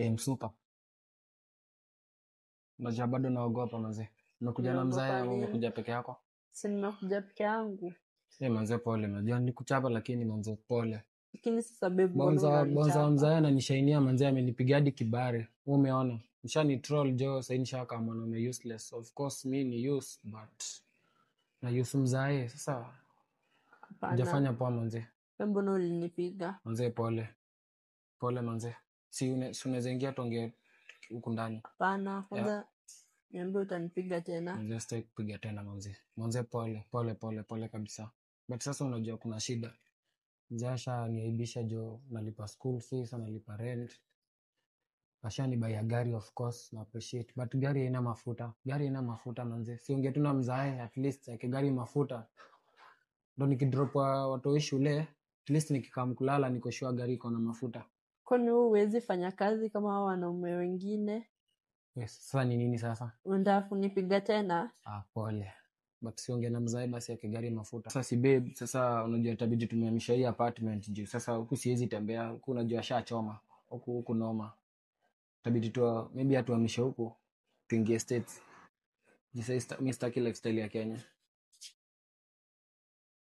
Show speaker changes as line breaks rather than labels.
Msupa. Unajua bado naogopa manze. Umekuja na mzae
Unaogopa
ama
nini?
umekuja peke yako?
Si nimekuja peke yangu.
Manze pole, najua nikuchapa lakini manze pole.
Lakini sasa babe, mbona
Bonza bonza wa
unanichapa?
mzae ananishainia manze, amenipiga hadi kibare. Wewe umeona? Nishani troll jo, sasa nishaka mwanaume useless. Of course mi ni use but na use mzae. Sasa
Hapana.
hujafanya poa manze.
Wewe mbona ulinipiga?
Manze pole. Pole manze. Si unaweza ingia tuongee huku ndani.
Hapana, kwanza niambie utanipiga tena.
Manze sitaki kupiga tena manze. Manze pole, pole pole pole kabisa. But sasa unajua kuna shida. Mzee ashaniaibisha jo, nalipa school fees, analipa rent. Ashanibaia gari, of course na appreciate, but gari haina mafuta. Gari haina mafuta manze. Siongee tu na mzae at least ake gari mafuta. Ndo nikidrop watoi shule, at least nikikam kulala niko sure gari iko na mafuta.
Kwani wewe huwezi fanya kazi kama hao wanaume wengine?
Yes, sasa ni nini sasa?
Unataka kunipiga tena?
Ah, pole. But siongee na mzae basi ake gari mafuta. Sasa si babe, sasa unajua itabidi tumehamisha hii apartment juu sasa huku siwezi tembea, huku unajua shachoma. Huku huku noma. Itabidi tu maybe atuhamishe huku tuingie States. Juu sasa mi sitaki lifestyle ya Kenya.